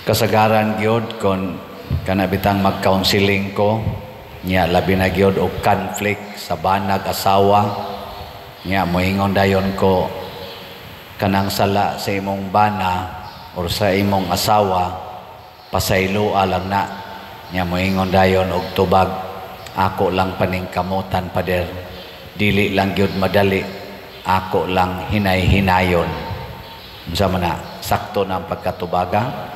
Kasagaran gyud kon kana bitang mag-counseling ko nya, labi na gyud og conflict sa banag asawa nya, moingon dayon ko, "Kanang sala sa imong bana or sa imong asawa, pasayloa lang na." Nya moingon dayon og tubag, "Ako lang paningkamutan, pader, dili lang gyud madali, ako lang hinay-hinayon." Unsa man na, sakto na ang pagkatubaga?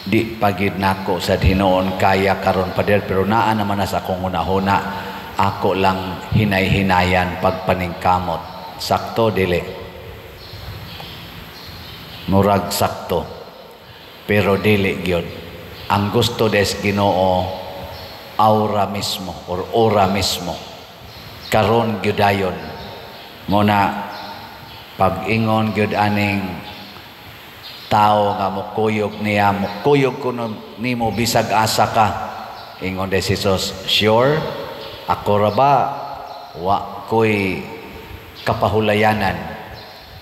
"Di pagid nako sa hinuon kaya karon, pader, pero naa naman na sa akong hunahuna, ako lang hinay-hinayan pagpaningkamot." Sakto, dili? Murag sakto, pero dili gyud. Ang gusto des Ginoo aura mismo or ora mismo, karon gyud dayon mo na. Pag-ingon gyud aning tao nga mukuyog niya, "Mukuyog ko nimo bisag asa ka," ingon de si Jesus, "Sure? Ako ra ba wa ko'y kapahulayanan?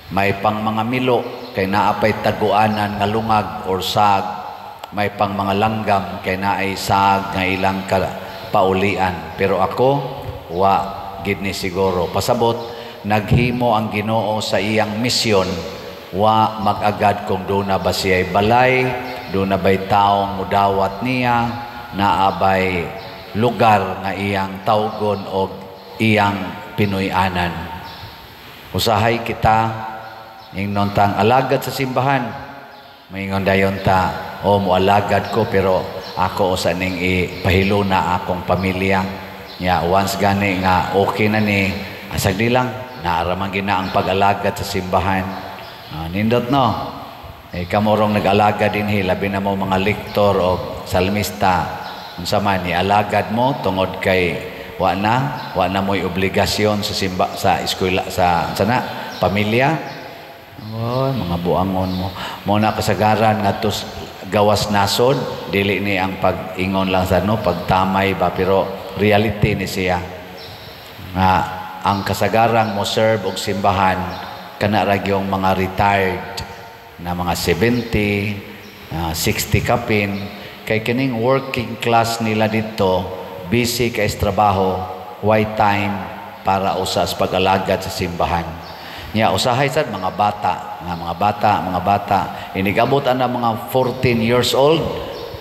May pang mga milo kay naa pay taguanan nga lungag or sag, may pang mga langgam kay naay sag nga ilang ka paulian, pero ako wa gid ni siguro." Pasabot, naghimo ang Ginoo sa iyang misyon, wa mag-agad kung duna ba siya'y balay, duna ba'y taong mudawat niya, naa bay lugar nga iyang tawgon o iyang Pinoy-anan. Usahay kita, ingnon tang alagad sa simbahan, maingon dayon ta, "O, mo alagad ko, pero ako usa ning ipahiluna akong pamilya." Ya, once gani nga okay na ni, asag di lang, naaraman gina ang pag-alagad sa simbahan. Ah, nindot no? Eh, kamurong nag-alagad dinhi, labi na mo mga lektor o salmista, unsa man ni alagad mo tungod kay wa na mo'y obligasyon sa simba, sa eskwela, sa sana pamilya. Oh, mga buangon mo. Mo na kasagaran ngadto gawas nasod, dili ni ang pag-ingon lang sa no, pagtamay ba, pero reality ni siya. Nga ang kasagarang mo serve og simbahan kana ra gyung mga retired na mga 70, 60 kapin, kay kining working class nila dito, busy kay sa trabaho, why time para usa sa pag-alagad sa simbahan. Nya usahay sad mga bata, nga mga bata inigabot ana mga 14 years old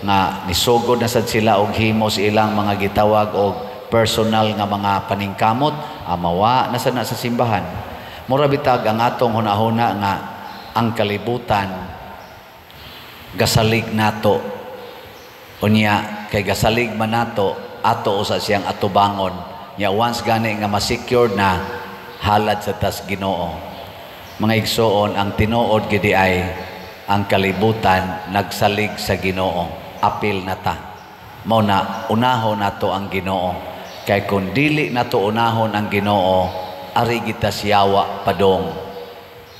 nga nisugod na sad sila og himo sa ilang mga gitawag og personal nga mga paningkamot, amawa na sad na sa simbahan. Mura bitag ang atong hunahuna nga ang kalibutan gasalig nato. Unya kay gasalig man nato, ato usa siyang atubangon. Nya once gani nga ma-secured na, halad sa tas Ginoo. Mga igsoon, ang tinuod gidi ay ang kalibutan nagsalig sa Ginoo. Apil na ta. Mao na unahon nato ang Ginoo. Kay kung dili nato unahon ang Ginoo, ari kita siyawa padong.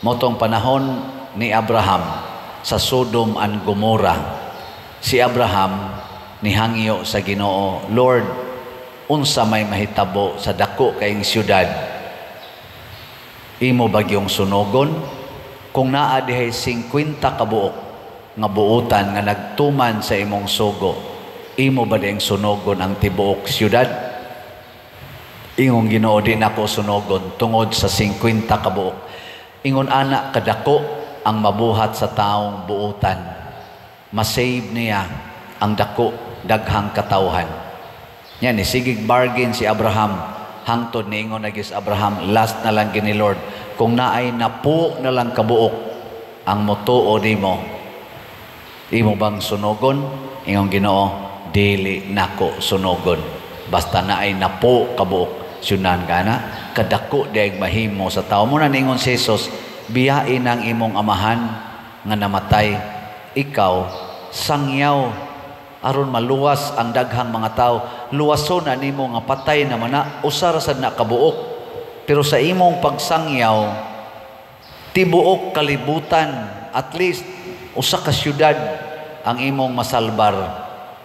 Motong panahon ni Abraham sa Sodom and Gomorrah, si Abraham nihangyo sa Ginoo, "Lord, unsa may mahitabo sa dako kayong syudad? Imo bagyong sunogon? Kung naa dihay 50 kabuok nga buutan nga nagtuman sa imong sugo, imo ba diyang sunogon ang tibuok syudad?" Ingong Ginoo, "Di nako sunogon tungod sa 50 kabuok." Ingon ana kadako ang mabuhat sa taong buutan. Masave niya ang dako daghang katawhan. Yan, ni sigig bargain si Abraham. Hangtod niingon na gyud si Abraham, "Last na lang gini, Lord, kung naay napo na lang kabuok ang motuo nimo, imo bang sunogon?" Ingong Ginoo, "Dili nako sunogon. Basta naay napo kabuok." Syunan ka na, kadako diay mahimo sa tao. Mo na niingon si Jesus, "Biyain ang imong amahan nga namatay, ikaw sangyaw aron maluwas ang daghang mga tao. Luwason na nimo nga patay naman na, usa ra sad na kabuok. Pero sa imong pagsangyaw, tibuok kalibutan, at least usa ka syudad ang imong masalbar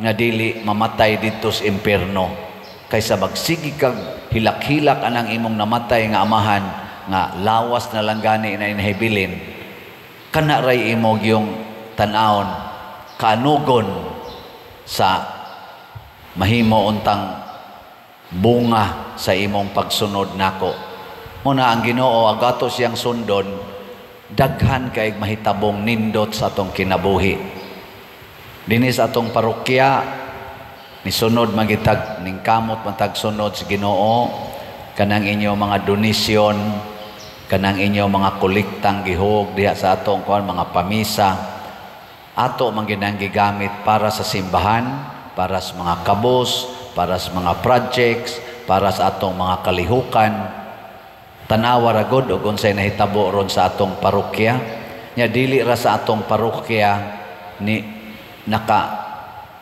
nga dili mamatay didto sa impierno kaysa magsige kag hilak-hilak anang imong namatay nga amahan nga lawas na lang gani na inahibilin." Kana ray imo yung tan-awon, kaanugon sa mahimo untang bunga sa imong pagsunod nako. Muna ang Ginoo ag ato siyang sundon, daghan kay mahitabong nindot sa atong kinabuhi. Dinhi sa atong parokya, nisunod magitag ningkamot matag sunod sa Ginoo. Kanang inyo mga donasyon, kanang inyo mga kolektang gihug diha sa atong kuan, mga pamisa, ato man ginang gigamit para sa simbahan, para sa mga kabus, para sa mga projects, para sa atong mga kalihukan. Tanawa ra gud og unsay nahitabo ron sa atong parokya. Nya dili ra sa atong parokya ni naka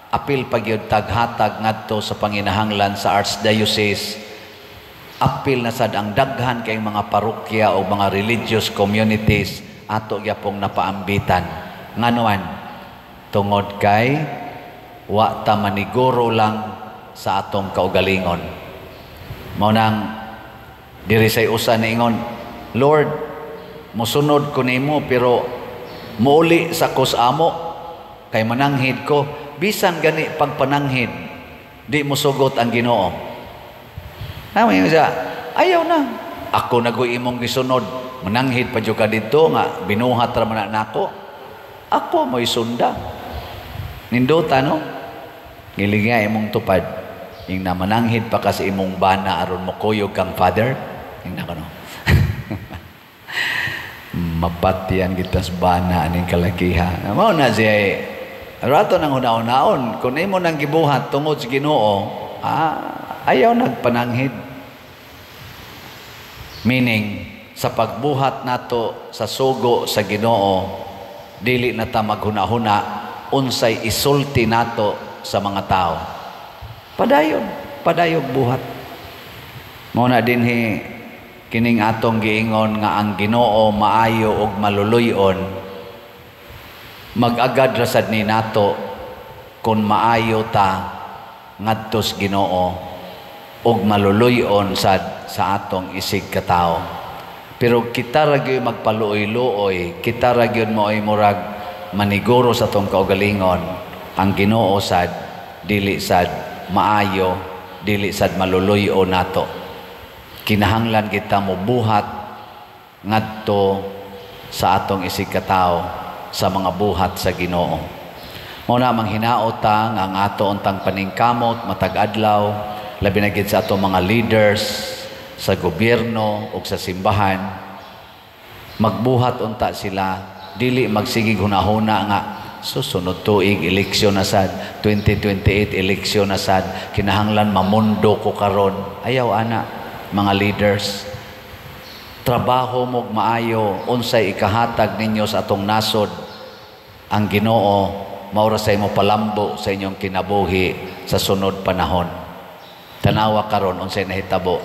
apil pa gyud taghatag ngadto sa panginahanglan sa Archdiocese. Apil na sad ang daghan kay mga parokya o mga religious communities ato gyapong napaambitan. Nganuan? Tungod kay wa ta maniguro lang sa atong kaugalingon. Mao nang diri say usa niingon, "Lord, mosunod ko nimo pero muuli sa kos amo kay mananghid ko." Bisan gani pagpananghid, di mo sugot ang Ginoo. Tama yun siya, ayaw na. Ako nagoy imong gisunod. Mananghid pa jud ka didto nga binuhat ra man na nako. Ako mo'y sunda. Nindota, no? Gilinga imong tupad. Ing na mananghid pa ka sa imong bana aron mokuyog kang father. Ing na ko, no? Mapatyan kita sa bana aning kalakiha. Mao na siya rato nang una-unaon. Kung imo nang gibuhat tungod sa Ginoo, ayaw nagpananghid. Meaning, sa pagbuhat nato sa sugo sa Ginoo, dili na ta maghuna-huna unsay isulti nato sa mga tao. Padayon, padayog buhat. Mao na dinhi kining atong giingon nga ang Ginoo maayo ug maluluy-on, mag-agad ra sad ni nato kung maayo ta ngadto sa Ginoo ug maluluy-on sad sa atong isig katawo. Pero kita ra gyud magpaluoy-luoy, kita ra gyud mo'y murag maniguro sa atong kaugalingon, ang Ginoo sad dili sad maayo, dili sad maluluy-on nato. Kinahanglan kita mobuhat ngadto sa atong isig katawo sa mga buhat sa Ginoo. Mao na manghinaot ta nga ang ato untang paningkamot matag adlaw, labi na gid sa atong mga leaders sa gobyerno ug sa simbahan, magbuhat unta sila, dili magsigig hunahuna nga susunod tuig eleksyon na sad, 2028 eleksyon na sad, kinahanglan mamundo ko karon. Ayaw ana, mga leaders. Trabaho mo'g maayo unsay ikahatag ninyo sa atong nasod. Ang Ginoo mao ra say mo palambo sa inyong kinabuhi sa sunod panahon. Tanawa karon unsay nahitabo.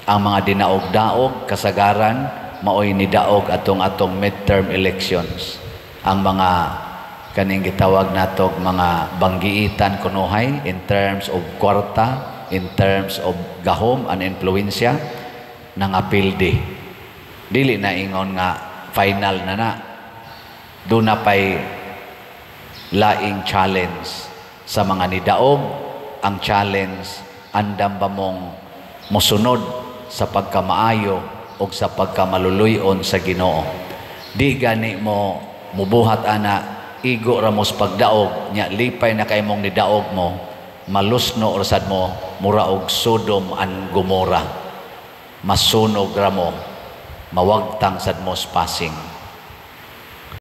Ang mga dinaog-daog kasagaran maoy nidaog atong atong midterm elections. Ang mga kaning gitawag natog mga banggiitan kunuhay in terms of kwarta, in terms of gahom and influensya, nangapildi. Dili na ingon nga final na na. Duna pay laing challenge sa mga nidaog. Ang challenge, andam ba mong mosunod sa pagkamaayo o sa pagkamaluluyon sa Ginoo? Di gani mo mubuhat ana, igo ra mos pagdaog, nya lipay na kay mong nidaog mo, malusno ra sad mo, mura og Sodom and Gomorrah. Masunog ra mo, mawagtang sad mo passing.